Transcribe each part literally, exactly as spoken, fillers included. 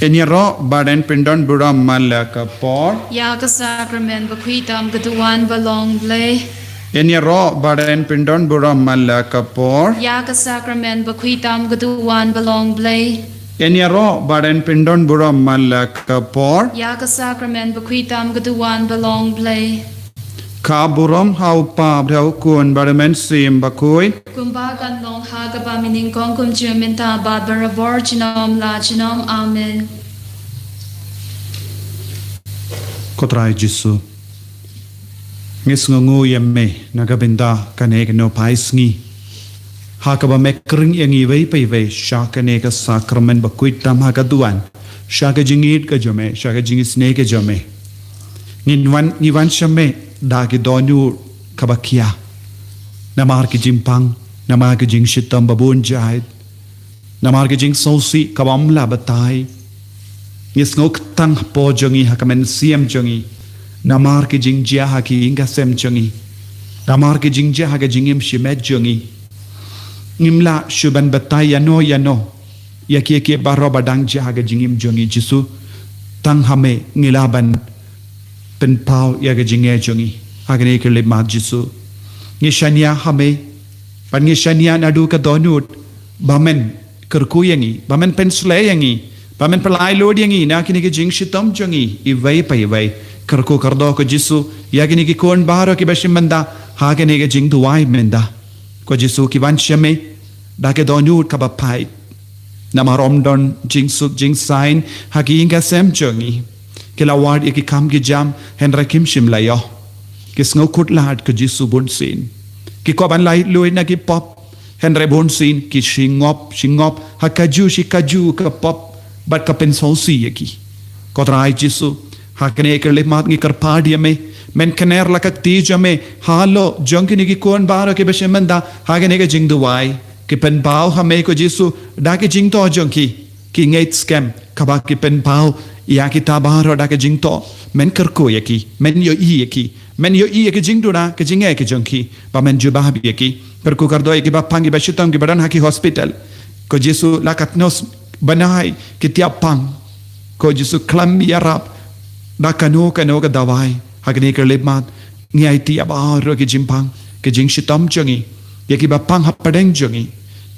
Yn ïaroh bad yn pyndon burom man la ka por. Ïa ka sakramen bakhuid tam ka duwan ba long Blei. Yn ïaroh bad yn pyndon burom man la ka por. Ïa ka sakramen bakhuid tam ka duwan ba long Blei. Yn ïaroh bad yn pyndon burom man la ka por. Ïa ka sakramen bakhuid tam ka duwan ba long Blei. Ka burom ha u Kpa bad ha u Khun bad ha u Mynsiem Bakhuid. Kumba kan long ha kaba mynnyngkong, kumjuh mynta bad barabor junom la junom. Amen. Ko Trai Jisu, ngi sngewnguh ïa me na ka bynta kane ka nongpynsngi, ha kaba me khring ïa ngi iwei pa iwei sha kane ka sakramen bakhuid tam ha ka duwan, sha ka jingïeit ka jong me, sha ka jingisynei ka jong me. Ngin wan, ngi wan sha me da ki dohnud kaba khia, namar ki jingpang, namar ki jingshitom ba bun jait, namar ki jingsngewsih kaba ym lah batai. Ngi sngew kyrteng hapoh jong ngi ha ka mynsiem jong ngi, namar ki jingjia ha ki ïing ki sem jong ngi, namar ki jingjia ha ka jingim shimet jong ngi. Ngim lah shuh ban batai ïano ïano ïa kiei kiei baroh ba dang jia ha ka jingim jong ngi, Jisu. Tang ha me ngi lah ban pynpaw ïa ka jingeh jong ngi ha kane ka khyllipmat, Jisu. Ngi shaniah ha me, bad ngi shaniah naduh ka dohnud ba men kyrkhu ïa ngi, ba men pynshlei ïa ngi, ba men pynlait lut ïa ngi na kine ki jingshitom jong ngi iwei pa iwei. Kyrkhu kyrdoh ko Jisu ïa kine ki khun baroh kiba shim bynta ha kane ka jingduwai mynta. Ko Jisu, ki wan sha me da ka dohnud kaba pait, namar ym don jingsuk jingsaiñ ha ki ïing ki sem jong ngi. Ki la wad ïa ki kam ki jam, hynrei kim shym la ïoh. Ki sngew khutlad ko Jisu bunsien. Ki kwah ban lait lut na ki pop, hynrei bunsien ki shongop shongop ha kajuh shi kajuh ka pop bad ka pynsngewsih ïa ki. Ko Trai Jisu, ha kane ka khyllipmat ngi kyrpad ïa me, men kner la ka kti jong me halor jong kine ki khun baroh kiba shim bynta ha kane ka jingduwai. Ki pynpaw ha me ko Jisu da ka jingtoh jong ki. Ki ngeit skhem kaba ki pynpaw ïa kita baroh da ka jingtoh. Men kyrkhu ïa ki, men ïohi ïa ki, men ïohi ïa ka jingduna ka jingeh ka jong ki, ba men jubab ïa ki. Kyrkhu kyrdoh ïa kiba pang, kiba shitom, kiba don ha ki hospital. Ko Jisu, la katno bnai ki tiap pang. Ko Jisu, khlem ïarap da kano kano ka dawai ha kane ka khyllipmat. Ngi aiti ïa baroh ki jingpang, ki jingshitom jong ngi, ïa kiba pang hapdeng jong ngi.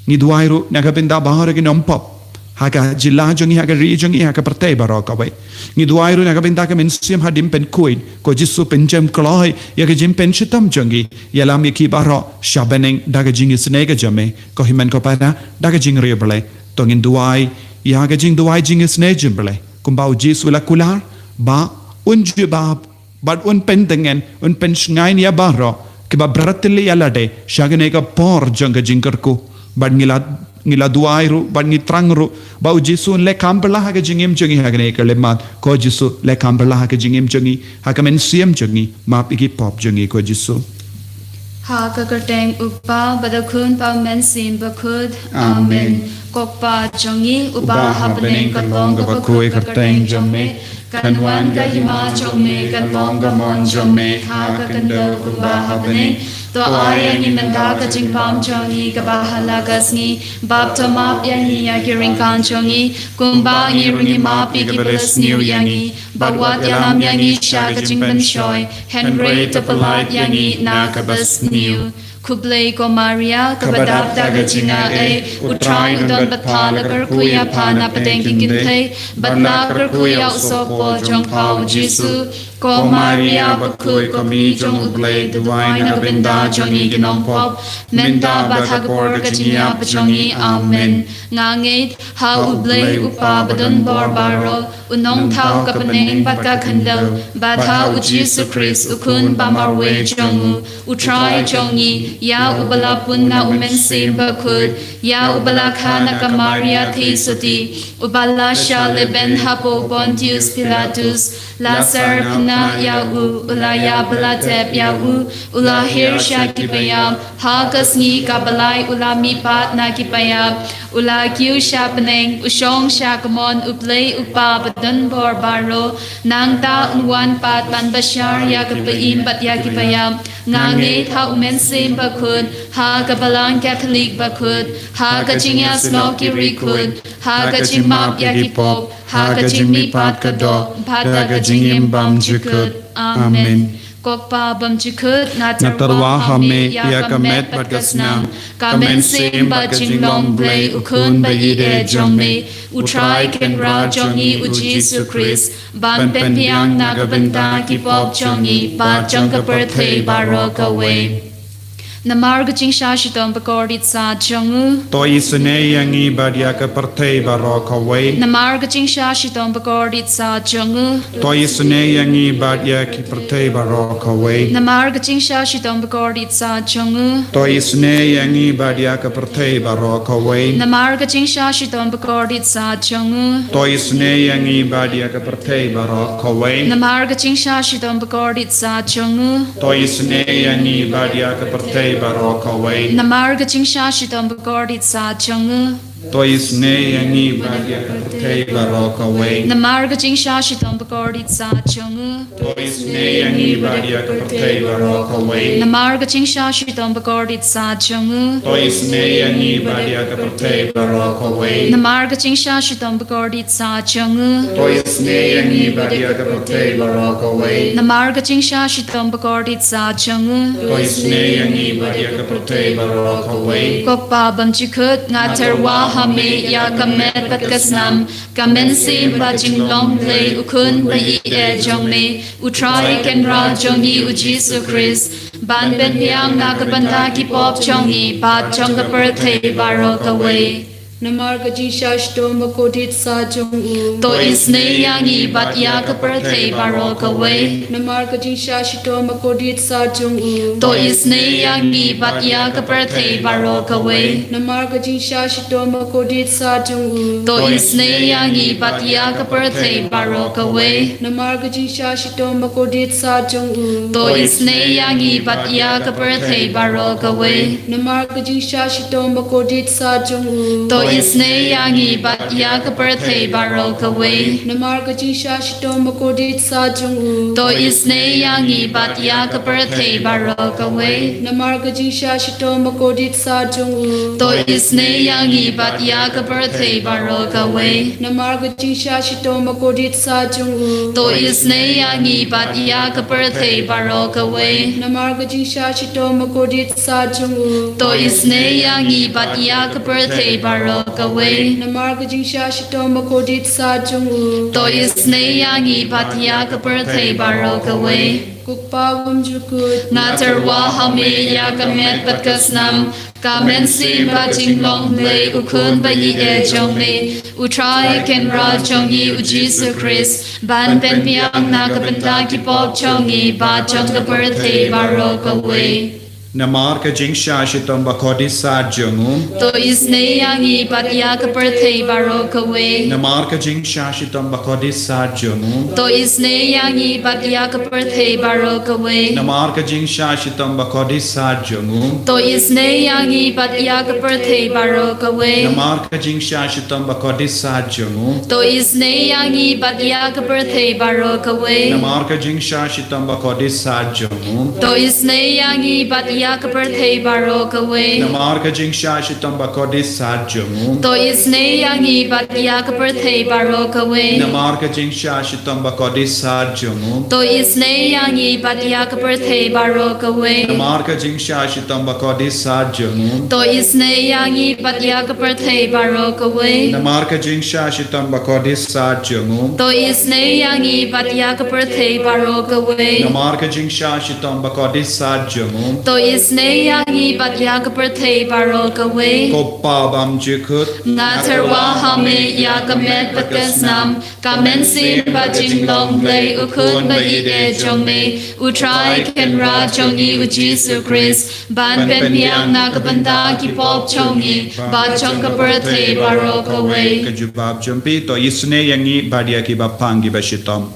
Ngi duwai ruh na ka bynta baroh ki nongpop ha ka jylla jong ngi, ha ka ri jong ngi, ha ka pyrthei baroh kawei. Ngi duwai ruh na ka bynta ka mynsiem haduh ban pynkhuid. Ko Jisu, pynjem kloi ïa ka jingpynshitom jong ngi. Ïalam ïa ki baroh sha bneng da ka jingisynei ka jong me. Ko hynmen ko para, da ka jingriewblei, to ngin duwai ïa ka jingduwai jingisynei jong U Blei, kumba U Jisu u la kular ba un jubab bad un pyndeng, un pynshngaiñ ïa baroh kiba bret ïa lade sha kane ka por jong ka jingkyrkhu. Bad ngi la, ngi la duwai ruh bad ngi thrang ruh ba U Jisu un leh kam phylla ha ka jingim jong ngi ha kane ka khyllipmat. Ko Jisu, leh kam phylla ha ka jingim jong ngi, ha ka mynsiem jong ngi. Map ïa ki pop jong ngi ko Jisu. Ha ka kyrteng U Kpa bad U Khun bad U Mynsiem Bakhuid. Amen. Amen. Ko Kpa jong ngi uba ha bneng, kan long kaba khuid ka kyrteng jong me. Kan wan ka hima jong me, kan long ka mon jong me ha ka khyndew kumba ha bneng. To ai ïa ngi mynta ka jingpang jong ngi kaba ha la ka sngi. Bad to map ïa ngi ïa ki ryngkang jong ngi, kumba ngi ruh ngi map ïa kiba la sniew ïa ngi. Bad wat ïalam ïa ngi sha ka jingpynshoi, hynrei to pyllait ïa ngi na kaba sniew. Khublei ko Maria, kaba dap da ka jingaiei, U Trai u don bad pha, la kyrkhu ïa pha na pdeng ki kynthei, bad la kyrkhu ïa u sohpop jong pha U Jisu. Ko Maria bakhuid, ko Mei jong U Blei, duwai na ka bynta jong ngi ki nongpop, mynta bad ha ka por ka jingïap jong ngi. Amen. Nga ngeit ha U Blei U Kpa badonbor baroh, U Nongthaw ka bneng bad ka khyndew, bad ha U Jisu Khrist U Khun ba marwei jong U, U Trai jong ngi, ïa uba la pun na U Mynsiem Bakhuid, ïa uba la kha na ka Maria Theisotti, uba la shah lehbeiñ hapoh Pontius Pilatus, la syrkhei shaniah ïa u, u la ïa ba la tep ïa u, u la hiar sha ki paiap. Ha ka sngi kaba lai u la mihpat na ki paiap, u la kiew sha bneng, u shong sha ka mon U Blei U Kpa Badonbor Baroh. Nangta un wan pat ban bishar ïa ka paiap bad ïa ki paiap. Nga ngeit ha U Mynsiem Bakhuid, ha ka Balang Katholik Bakhuid, ha ka jingïasyllok ki riewkhuid, ha ka jingmap ïa ki pop, ha ka jingmihpat ka doh, bad ha ka jingim bymjukut. Amen. Ko Kpa bymjukut, nga tyrwa ha me ïa ka met bad ka snam, ka mynsiem bad jinglong Blei U Khun ba ïeit jong me, U Trai Kynrad jong ngi U Jisu Khrist, ban pynbiang na ka bynta ki pop jong ngi bad jong ka pyrthei baroh kawei. Namar ka jingshah shitom bakordit sa jong u. To isynei ïa ngi bad ïa ka pyrthei baroh kawei. Namar ka jingshah shitom bakordit sa jong u. To isynei ïa ngi bad ïa ki pyrthei baroh kawei. Namar ka jingshah shitom bakordit sa jong u. To isynei ïa ngi bad ïa ka pyrthei baroh kawei. Namar ka jingshah shitom bakordit sa jong u. To isynei ïa ngi bad ïa ka pyrthei baroh kawei. Namar ka jingshah shitom bakordit sa jong u. To isynei ïa ngi bad ïa ka pyrthei baroh kawei. Namar ka jingshah shitom bakordit sa jong u. To isynei ïa ngi bad ïa ka pyrthei baroh kawei. Namar ka jingshah shitom bakordit sa jong u. To isynei ïa ngi bad ïa ka pyrthei baroh kawei. Namar ka jingshah shitom bakordit sa jong u. To isynei ïa ngi bad ïa ka pyrthei baroh kawei. Namar ka jingshah shitom bakordit sa jong u. To isynei ïa ngi bad ïa ka pyrthei baroh kawei. Namar ka jingshah shitom bakordit sa jong u. To isynei ïa ngi bad ïa ka pyrthei baroh kawei. Ko Kpa bymjukut, nga tyrwa ha me ïa ka met bad ka snam, ka mynsiem bad jinglong Blei U Khun ba ïeit jong me, U Trai Kynrad jong ngi U Jisu Khrist, ban pynbiang na ka bynta ki pop jong ngi bad jong ka pyrthei baroh kawei. Namar ka jingshah shitom bakordit sa jong u. To isynei ïa ngi bad ïa ka pyrthei baroh kawei. Namar ka jingshah shitom bakordit sa jong u. To isynei ïa ngi bad ïa ka pyrthei baroh kawei. Namar ka jingshah shitom bakordit sa jong u. To isynei ïa ngi bad ïa ka pyrthei baroh kawei. Namar ka jingshah shitom bakordit sa jong u. To isynei ïa ngi bad ïa ka pyrthei baroh kawei. Namar ka jingshah shitom bakordit sa jong u. To isynei ïa ngi bad ïa ka pyrthei baroh kawei. Namar ka jingshah shitom bakordit sa jong u. To isynei ïa ngi bad ïa ka pyrthei baroh kawei. Namar ka jingshah shitom bakordit sa jong u. To isynei ïa ngi bad ïa ka pyrthei baroh kawei. Namar ka jingshah shitom bakordit sa jong u. To isynei ïa ngi bad ïa ka pyrthei baroh kawei. Namar ka jingshah shitom bakordit sa jong u. To isynei ïa ngi bad ïa ka pyrthei baroh kawei. Namar ka jingshah shitom bakordit sa jong u. To isynei ïa ngi bad ïa ka pyrthei baroh kawei. Ko Kpa bymjukut, nga tyrwa ha me ïa ka met bad ka snam, ka mynsiem bad jinglong Blei U Khun ba ïeit jong me, U Trai Kynrad jong ngi U Jisu Khrist, ban pynbiang na ka bynta ki pop jong ngi bad jong ka pyrthei baroh kawei. Namar ka jingshah shitom bakordit sa jong u. To isynei ïa ngi bad ïa ka pyrthei baroh kawei. Namar ka jingshah shitom bakordit sa jong u. To isynei ïa ngi bad ïa ka pyrthei baroh kawei. Namar ka jingshah shitom bakordit sa jong u. To isynei ïa ngi bad ïa ka pyrthei baroh kawei. Namar ka jingshah shitom bakordit sa jong u. To isynei ïa ngi bad ïa ka pyrthei baroh kawei. Namar ka jingshah shitom bakordit sa jong u. To isynei ïa ngi bad ïa ka pyrthei baroh kawei. Namar ka jingshah shitom bakordit sa jong u. To isynei ïa ngi bad ïa ka pyrthei baroh kawei. Namar ka jingshah shitom bakordit sa jong u. To isynei ïa ngi bad ïa ka pyrthei baroh kawei. Namar ka jingshah shitom bakordit sa jong u. To isynei ïa ngi bad ïa ka pyrthei baroh kawei. Namar ka jingshah shitom bakordit sa jong u. To isynei ïa ngi bad ïa ka pyrthei baroh kawei. Namar ka jingshah shitom bakordit sa jong u. To isynei ïa ngi bad ïa ka pyrthei baroh kawei. Ko Kpa bymjukut, nga tyrwa ha me ïa ka met bad ka snam, ka mynsiem bad jinglong Blei U Khun ba ïeit jong me, U Trai Kynrad jong ngi U Jisu Khrist, ban pynbiang na ka bynta ki pop jong ngi bad jong ka pyrthei baroh kawei. Ka jubab jong phi, to isynei ïa ngi bad ïa ki bapang ki bashitom.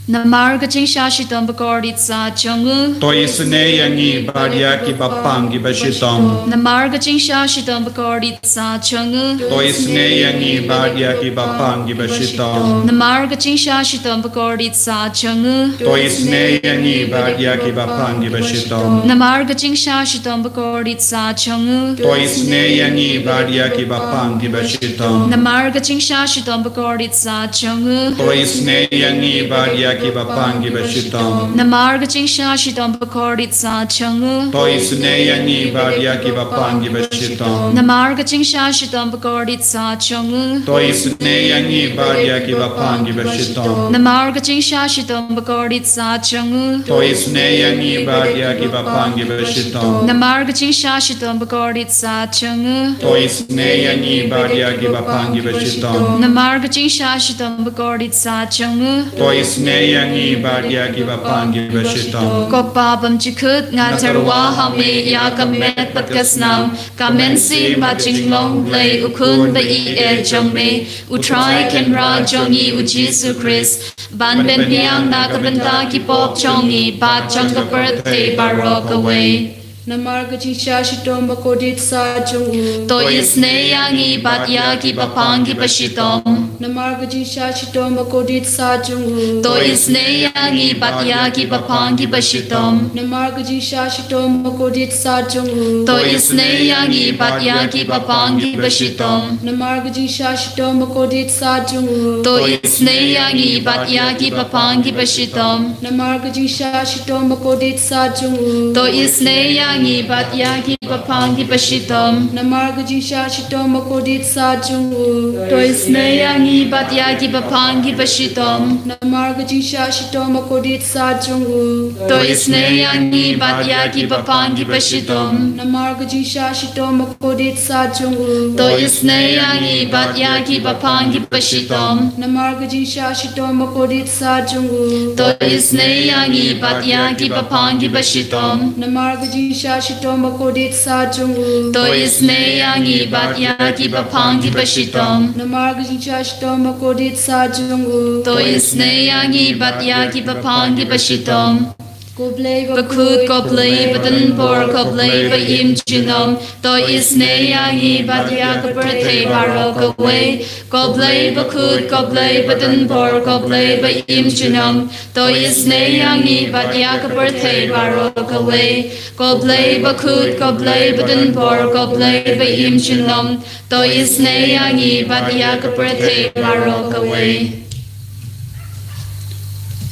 Namar ka jingshah shitom bakordit sah jong u. To isynei ïa ngi bad ïa kiba pang kiba shitom. Namar ka jingshah shitom bakordit sah jong u. To isynei ïa ngi bad ïa kiba pang kiba shitom. Namar ka jingshah shitom bakordit sah jong u. To isynei ïa ngi bad ïa kiba pang kiba shitom. Namar ka jingshah shitom bakordit sah jong u. To isynei ïa ngi bad ïa kiba pang kiba shitom. Namar ka jingshah shitom bakordit sah jong u. To isynei ïa ngi bad ïa kiba pang kiba shitom. Namar ka jingshah shitom bakordit sah jong u. To isynei ïa ngi bad ïa kiba pang kiba shitom. Namar ka jingshah shitom bakordit sah jong u. To isynei ïa ngi bad ïa kiba pang kiba shitom. Namar ka jingshah shitom bakordit sah jong u. To isynei ïa ngi bad ïa kiba pang kiba shitom. Namar ka jingshah shitom bakordit sah jong u. To isynei ïa ngi bad ïa kiba pang kiba shitom. Namar ka jingshah shitom bakordit sah jong u. To isynei ïa ngi bad ïa kiba pang kiba shitom. Ko Pa bymjukut, nga tyrwa ha me ïa ka met bad ka snam, ka mynsiem bad jinglong Blei u Khun ba ïeit jong me, U Trai Kynrad jong ngi U Jisu Khrist, ban pynbiang na ka bynta ki pop jong ngi bad jong ka pyrthei baroh kawei. Namar ka jingshah shitom bakordit sah jong u. To isynei ïa ngi bad ïa kiba pang kiba shitom. Namar ka jingshah shitom bakordit sah jong u. To isynei ïa ngi bad ïa kiba pang kiba shitom. Namar ka jingshah shitom bakordit sah jong u. To isynei ïa ngi bad ïa kiba pang kiba shitom. Namar ka jingshah shitom bakordit sah jong u. To isynei ïa ngi bad ïa kiba pang kiba shitom. Namar ka jingshah shitom bakordit sah jong u. To isynei ïa ngi bad ïa kiba pang kiba shitom. Namar ka jingshah shitom bakordit sah jong u. To isynei ïa ngi bad ïa kiba pang kiba shitom. Namar ka jingshah shitom bakordit sah jong u. To isynei ïa ngi bad ïa kiba pang kiba shitom. Namar ka jingshah shitom bakordit sah jong u. To isynei ïa ngi bad ïa kiba pang kiba shitom. Namar ka jingshah shitom bakordit sah jong u. To isynei ïa ngi bad ïa kiba pang kiba shitom. Namar ka jingshah shitom bakordit sah jong u. To isynei ïa ngi bad ïa kiba pang kiba shitom. Namar ka jingshah shitom bakordit sah jong u. To isynei ïa ngi bad ïa kiba pang kiba shitom. Ko Blei bakhuid, ko Blei badonbor, ko Blei ba im junom, to isynei ïa ngi bad ïa ka pyrthei baroh kawei. Ko Blei bakhuid, ko Blei badonbor, ko Blei ba im junom, to isynei ïa ngi bad ïa ka pyrthei baroh kawei. Ko Blei bakhuid, ko Blei badonbor, ko Blei ba im junom, to isynei ïa ngi bad ïa ka pyrthei baroh kawei.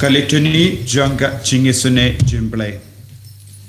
Ka Litany jong ka jingisynei jingblei.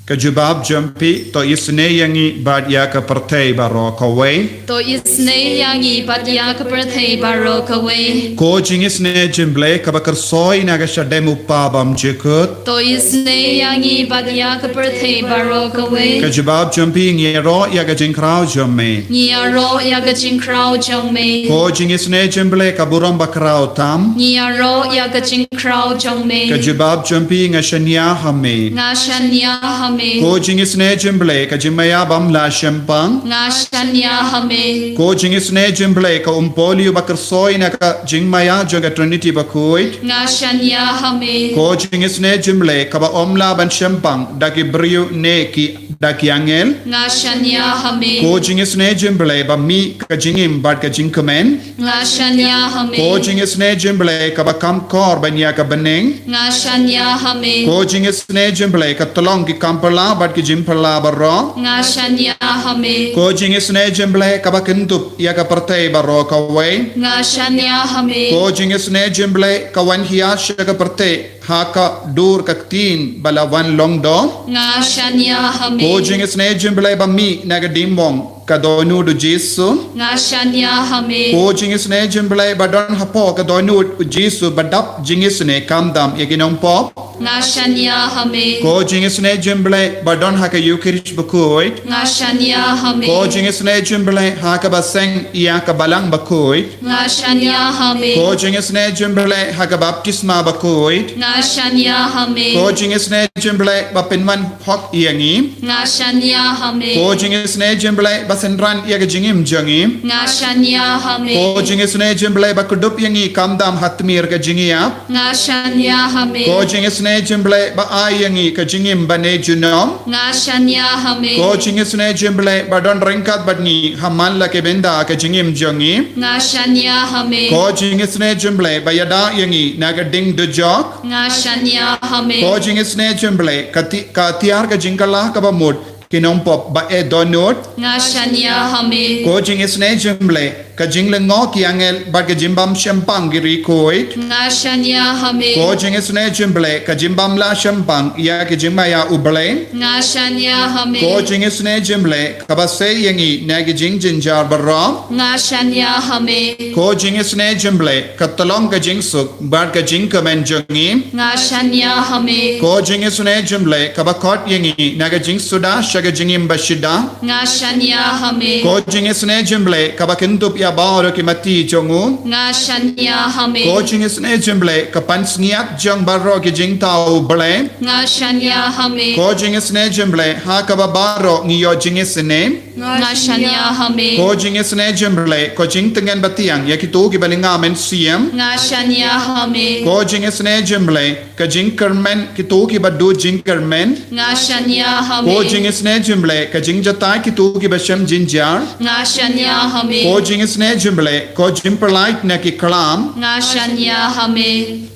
Ka jubab jong phi, to isynei ïa ngi bad ïa ka pyrthei baroh kawei. To isynei ïa ngi bad ïa ka pyrthei baroh kawei. Ko jingisynei jingblei kaba kyrsoi na ka shadem u Pa bymjukut. To isynei ïa ngi bad ïa ka pyrthei baroh kawei. Ka jubab jong phi, ngi ïaroh ïa ka jingkhraw jong me. Ngi ïaroh ïa ka jingkhraw jong me. Ko jingisynei jingblei ka burom bakhraw tam. Ngi ïaroh ïa ka jingkhraw jong me. Ka jubab jong phi, nga shaniah ha me. Nga shaniah ha me. Ko jingisynei jingblei ka jingmaïa bym lah shempang. Nga shaniah ha me. Ko jingisynei jingblei ka umpoli uba kyrsoi na ka jingmaïa jong ka Trinity bakhuid. Nga shaniah ha me. Ko jingisynei jingblei kaba ym lah ban shempang da ki briew ne ki da ki angel. Nga shaniah ha me. Ko jingisynei jingblei ba mih ka jingim bad ka jingkmen. Nga shaniah ha me. Ko jingisynei jingblei kaba kham kor ban ïa ka bneng. Nga shaniah ha me. Ko jingisynei jingblei ka tyllong ki kam phylla bad ki jingphylla baroh. Nga shaniah ha me. Ko jingisynei jingblei kaba kyndup ïa ka pyrthei baroh kawei. Nga shaniah ha me. Ko jingisynei jingblei ka wan hiar sha ka pyrthei ha ka dur ka ktien ba la wan lyngdoh. Nga shaniah ha me. Ko jingisynei jingblei ba mih na ka diengphna ka dohnud u Jisu. Nga shaniah ha me. Ko jingisynei jingblei ba don hapoh ka dohnud u Jisu ba dap jingisynei kham dam ïa ki nongpop. Nga shaniah ha me. Ko jingisynei jingblei ba don ha ka Eukharist bakhuid. Nga shaniah ha me. Ko jingisynei jingblei ha kaba seng ïa ka balang bakhuid. Nga shaniah ha me. Ko jingisynei jingblei ha ka baptisma bakhuid. Nga shaniah ha me. Ko jingisynei jingblei ba pynwan hok ïa ngi. Nga shaniah ha me. Ko jingisynei jingblei synran ïa ka jingim jong ngi. Nga shaniah ha me. Ko jingisynei jong u Blei ba kdup ïa ngi khamtam ha tmier ka jingïap. Nga shaniah ha me. Ko jingisynei jong u Blei ba ai ïa ngi ka jingim bane junom. Nga shaniah ha me. Ko jingisynei jong u Blei ba don ryngkat bad ngi ha man la ki bynta ka jingim jong ngi. Nga shaniah ha me. Ko jingisynei jong u Blei ba ïada ïa ngi na ka ding dujok. Nga shaniah ha me. Ko jingisynei jong u Blei ka ti-, ka tiar ka jingkylla kaba mut ki nongpop ba eh dohnud. Nga shaniah ha me. Ko jingisynei jong u Blei ka jinglyngngoh ki angel bad ka jingbym shempang ki riewkhuid. Nga shaniah ha me. Ko jingisynei jong u Blei ka jingbym lah shempang ïa ki jingmaïa u Blei. Nga shaniah ha me. Ko jingisynei jong u Blei kaba sei ïa ngi na ki jingjynjar baroh. Nga shaniah ha me. Ko jingisynei jong u Blei ka tyllong ka jingsuk bad ka jingkmen jong ngi. Nga shaniah ha me. Ko jingisynei jong u Blei kaba khot ïa ngi na ka jingsuda sha ka jingim ba shisha. Nga shaniah ha me. Ko jingisynei jong u Blei kaba kyntup ïa baroh ki matti jong u. Nga shaniah ha me. Ko jingisynei jong u Blei ka pansngiat jong baroh ki jingthaw u Blei. Nga shaniah ha me. Ko jingisynei jong u Blei ha kaba baroh ngi ïoh jingisynei. Nga shaniah ha me. Ko jingisynei jong u Blei ko jingtngen ba thiang ïa kito kiba lynga mynsiem. Nga shaniah ha me. Ko jingisynei jong u Blei ka jingkyrmen kito kiba duh jingkyrmen. Nga shaniah ha me. Ko jingisynei jong u Blei ka jingjatai kito kiba shem jynjar. Nga shaniah ha me. Ko jingisynei jong u Blei ko jingpyllait na ki klam. Nga shaniah ha me.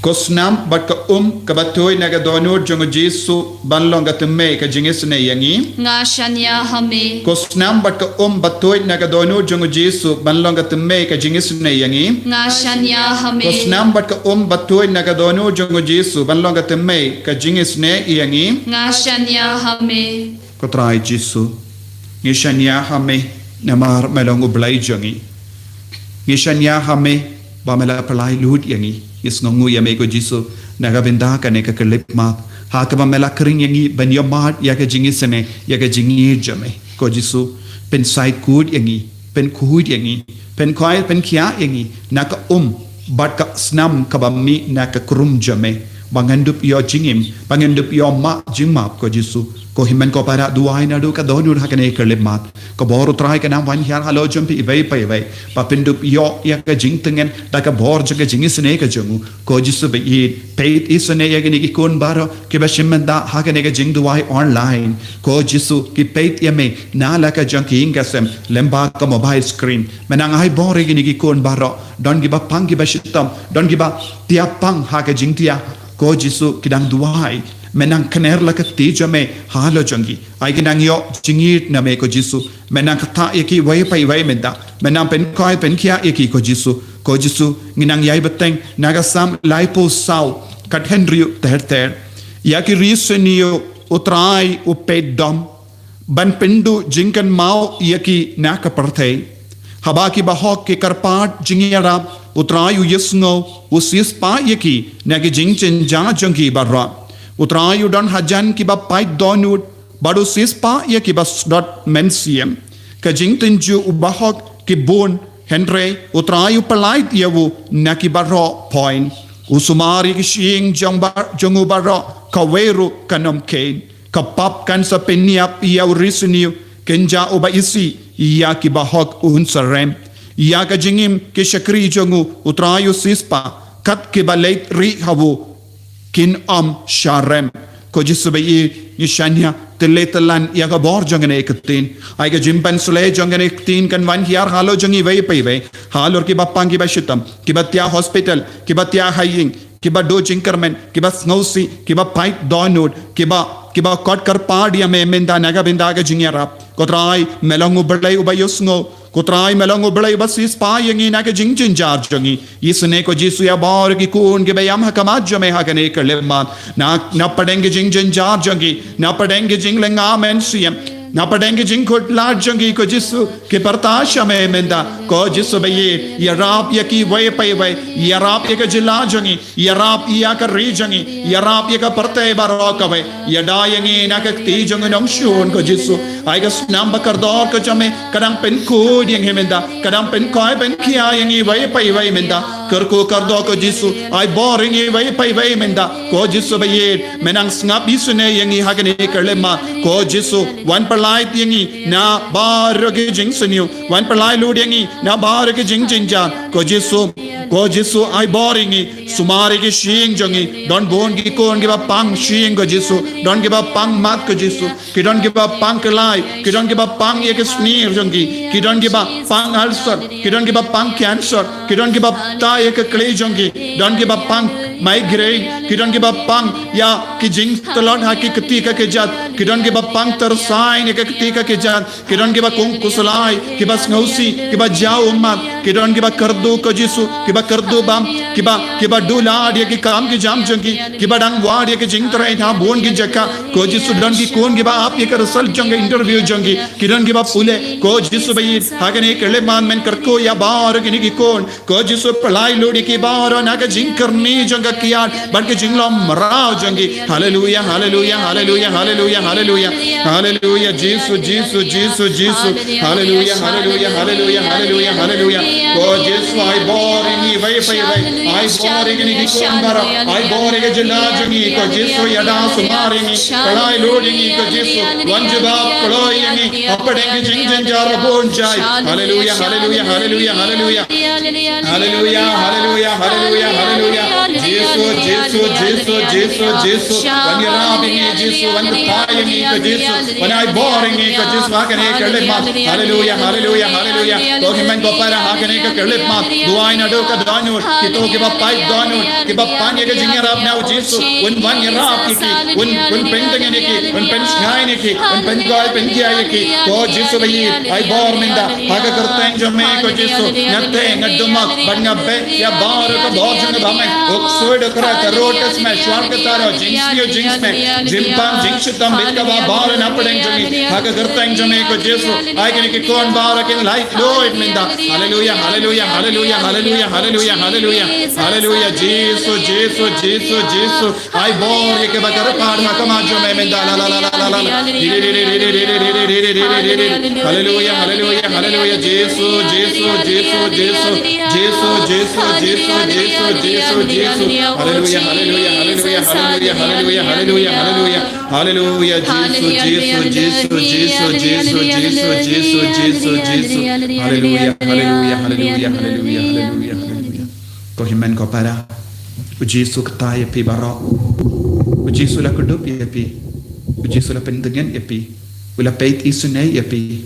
Ko snam bad ka um kaba tuid na ka dohnud jong u Jisu ban long ka thymmei ka jingisynei ïa ngi. Nga shaniah ha me. Ko snam bad ka um ba tuid na ka dohnud jong u Jisu ban long ka thymmei ka jingisynei ïa ngi. Nga shaniah ha me. Ko snam bad ka um ba tuid na ka dohnud jong u Jisu ban long ka thymmei ka jingisynei ïa ngi. Nga shaniah ha me. Ko Trai Jisu, ngi shaniah ha me namar me long u Blei jong ngi. Ngi shaniah ha me ba me la pynlait lut ïa ngi. Ngi sngewnguh ïa me ko Jisu na ka bynta kane ka khyllipmat ha kaba me la khring ïa ngi ban ïohmad ïa ka jingisynei ïa ka jingïeit jong me. Ko Jisu, pynshai kut ïa ngi, pynkhuid ïa ngi, pynkhoi pynkhiah ïa ngi na ka um bad ka snam kaba mih na ka krum jong me, ba ngan dup ïoh jingim, ba ngan dup ïoh mad jingmap ko Jisu. Ko hynmen ko para, duwai naduh ka dohnud ha kane ka khyllipmat. Ka bor u Trai kan nang wan hiar halor jong phi iwei pa iwei ba phin dup ïoh ïa ka jingtngen da ka bor jong ka jingisynei ka jong u. Ko Jisu baieit, peit isynei ïa kine ki khun baroh kiba shim bynta ha kane ka jingduwai online. Ko Jisu, ki peit ïa me na la ka jong ki ïing ka sem lyngba ka mobile screen. Me nang ai bor ïa kine ki khun baroh, don kiba pang kiba shitom, don kiba thiah pang ha ka jingthiah. Ko Jisu, ki dang duwai, me nang kner la ka kti jong me halor jong ki. Ai ki nang ïoh jingïeit na me ko Jisu. Me nang kthah ïa ki iwei pa iwei mynta. Me nang pynkhoi pynkhiah ïa ki ko Jisu. Ko Jisu, ngi nang ïai bteng na ka Salm laiphew saw, khathynriew ter ter. Ïa ki ri syniew u Trai u peit dom ban pynduh jingkynmaw ïa ki na ka pyrthei. Haba ki bahok ki kyrpad jingïarap, u Trai u ïohsngew, u siewspah ïa ki na ki jingjynjar jong ki baroh. U Trai u don hajan kiba pait dohnud bad u siewspah ïa kiba sdot mynsiem. Ka jingtynjuh u bahok ki bun, hynrei u Trai u pynlait ïa u na ki baroh. Point. U sumar ïa ki shyieng jong ba-, jong u baroh, kawei ruh kan ym kheiñ. Ka pap kan sa pynïap ïa u ri syniew, kynja uba isih ïa ki bahok un sa rem. Ïa ka jingim ki shakri jong u, u Trai u siewspah, kat kiba leit rieh ha u kin ym shah rem. Ko Jisu baieit, ngi shaniah, tylli tyllan ïa ka bor jong kane ka ktien. Ai ka jingpynsleh jong kane ka ktien kan wan hiar halor jong ngi iwei pa iwei. Halor kiba pang kiba shitom, kiba thiah hospital, kiba thiah ha ïing, kiba duh jingkyrmen, kiba sngewsih, kiba pait dohnud, kiba, kiba kot kyrpad ïa me mynta na ka bynta ka jingïarap. Ko Trai, me long u Blei uba ïohsngew. Ko Trai, me long u Blei uba siewspah ïa ngi na ka jingjynjar jong ngi. Isynei ko Jisu ïa baroh ki khun kiba ïam ha khmat jong me ha kane ka khyllipmat. Na, na pdeng ki jingjynjar jong ki, na pdeng ki jinglynga mynsiem, na pdeng ki jingkhuslai jong ki ko Jisu, ki pyrta sha me mynta. Ko Jisu baieit, ïarap ïa ki iwei pa iwei, ïarap ïa ka jylla jong ngi, ïarap ïa ka ri jong ngi, ïarap ïa ka pyrthei baroh kawei. Ïada ïa ngi na ka kti jong u nongshun ko Jisu. Ai ka snam ba kordor ka jong me ka dang pynkhuid ïa ngi mynta, ka dang pynkhoi pynkhiah ïa ngi iwei pa iwei mynta. Kyrkhu kyrdoh ko Jisu, ai bor ïa ngi iwei pa iwei mynta. Ko Jisu ba ïeit, men nang sngap isynei ïa ngi ha kane ka khyllipmat. Ko Jisu, wan pyllait ïa ngi na baroh ki jingsniew, wan pyllait lut ïa ngi na baroh ki jingjynjar. Ko Jisu, ko Jisu, ai bor ïa ngi, sumar ïa ki shyieng jong ngi. Don bun ki khun kiba pang shyieng ko Jisu, don kiba pang mat ko Jisu. Ki don kiba pang kyllai, ki don kiba pang ïa ki snier jong ki, ki don kiba pang ulcer, ki don kiba pang cancer, ki don kiba tai ïa ki kli jong ki, don kiba pang migraine, ki don kiba pang ïa ki jingtlot ha ki kti ka kjat, ki don kiba pang tyrsain ïa ki kti ka kjat, ki don kiba kung khuslai, kiba sngewsih, kiba jaw ummat, ki don kiba kyrduh ko Jisu, kiba kyrduh bam, kiba, kiba duh lad ïa ki kam ki jam jong ki, kiba dang wad ïa ki jingtrei ha bun ki jaka. Ko Jisu, don ki khun kiba ap ïa ka result jong ka interview jong ki, ki don kiba pule. Ko Jisu ba ïeit, ha kane ka khyllipmat men kyrkhu ïa baroh kine ki khun. Ko Jisu, pyllait lut ïa ki baroh na ka jingkyrni jong ka kiad bad ka jinglong mraw jong ki. Haleluia, haleluia, haleluia, haleluia, haleluia. Haleluia, Jisu, Jisu, Jisu, Jisu. Haleluia, haleluia, haleluia, haleluia, haleluia. Ko Jisu, ai bor ïa ngi iwei pa iwei. Ai bor ïa kine ki khun baroh. Ai bor ïa ka jylla jong ngi. Ko Jisu, ïada sumar ïa ngi. Pyllait lut ïa ngi ko Jisu. Wan jubab kloi ïa ngi hapdeng ki jingjynjar ba bun jai. Haleluia, haleluia, haleluia, haleluia. Haleluia, haleluia, haleluia, haleluia. Jisu, Jisu, Jisu, Jisu, Jisu. Wan ïarap ïa ngi Jisu, wan kyrpad ïa ngi ko Jisu. Wan ai bor ïa ngi ko Jisu ha kane ka khyllipmat. Haleluia, haleluia, haleluia. Ko hynmen ko para, ha kane ka khyllipmat, duwai naduh ka dohnud, kito kiba pait dohnud, kiba pan ïa ka jingïarap na u Jisu. Un wan ïarap ïa ki, un, un pyntngen ïa ki, un pynshngaiñ ïa ki, un pynkoit pyndiah ïa ki. Ko Jisu ba ïeit, ai bor mynta ha ka kyrteng jong me ko Jisu. Nga teh, nga dumok bad nga beh ïa baroh ka bor jong ka ba me. U ksuid u kra, ka rud ka smet, shuwa ka taro, jingsniew jingsmet, jingpang jingshitom bad kaba baroh na pdeng jong ngi. Ha ka kyrteng jong me ko Jisu, ai kine ki khun baroh kin lait luid mynta. Haleluia, haleluia, haleluia, haleluia, haleluia, haleluia. Haleluia, Jisu, Jisu, Jisu, Jisu. Ai bor ïa kiba kyrpad ha khmat jong me mynta. La, la, la, la, la, la. Haleluia, haleluia, haleluia, haleluia. Jisu, Jisu, Jisu, Jisu. Jisu, Jisu, Jisu, Jisu, Jisu, Jisu. Haleluia, haleluia, haleluia, haleluia, haleluia, haleluia, haleluia. Haleluia, Jisu, Jisu, Jisu, Jisu, Jisu, Jisu, Jisu, Jisu, Jisu. Haleluia, haleluia, haleluia, haleluia, haleluia, haleluia. Ko hynmen ko para, u Jisu u kta ïa phi baroh. U Jisu la kdup ïa phi. U Jisu la pyntngen ïa phi. U la peit isynei ïa phi.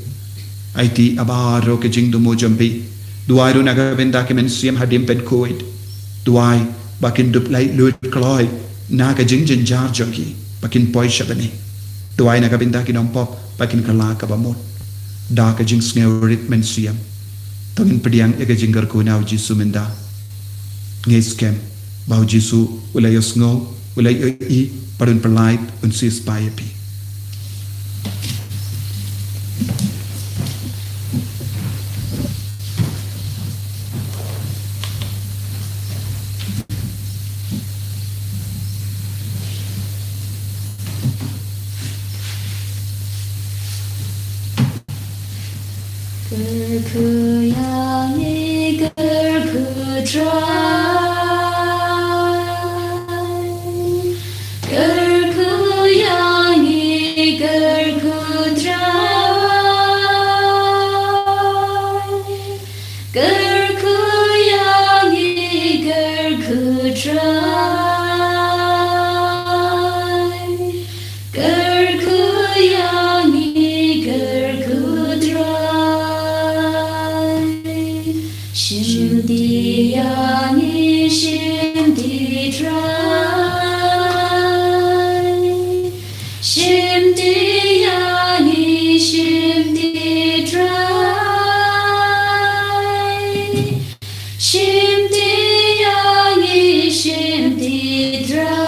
Aiti ïa baroh ki jingthmu jong phi. Duwai ruh na ka bynta ki mynsiem hadien pynkhuid. Duwai ba kin dup lait luid kloi na ka jingjynjar jong ki, ba kin poi sha bneng. Duwai na ka bynta ki nongpop ba kin kylla kaba mut da ka jingsngewrit mynsiem. To ngin pdiang ïa ka jingkyrkhu na u Jisu mynta. Ngi skhem ba u Jisu u la ïohsngew, u la ïohi, bad un pyllait, un siewspah ïa phi. Kyrkhu ïa ngi, kyrkhu Trai. Kyrkhu ïa ngi, kyrkhu Trai. Kyrkhu ïa ngi, kyrkhu Trai. Kyrkhu ïa ngi, kyrkhu Trai. Shim ti ïa ngi, shim ti Trai. Shim ti ïa ngi, shim ti Trai. Shim ti ïa ngi, shim ti Trai.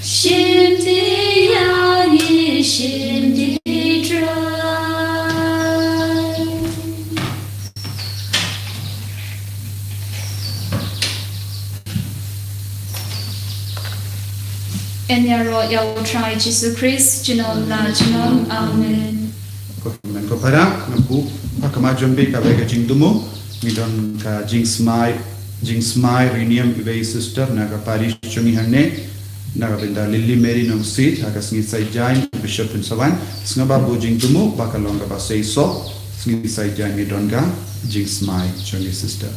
Shim ti ïa ngi, shim ti Trai. Yn ïaroh ïa u Trai Jisu Khrist junom la junom. Amen. Ko hynmen ko para, ngan buh ha ka Majumbi ka bai ka jingdumu, ngi don ka jingsmai, jingsmai riniam iwei sister na ka parish jong ngi hangne, na ka bynta Lily Mary Nongsiej, ha ka sngi Saitjaiñ Bishop Phunsawan, sngewbha buh jingdumu, ba ka long kaba seisoh, sngi Saitjaiñ ngi don ka jingsmai jong ngi sister.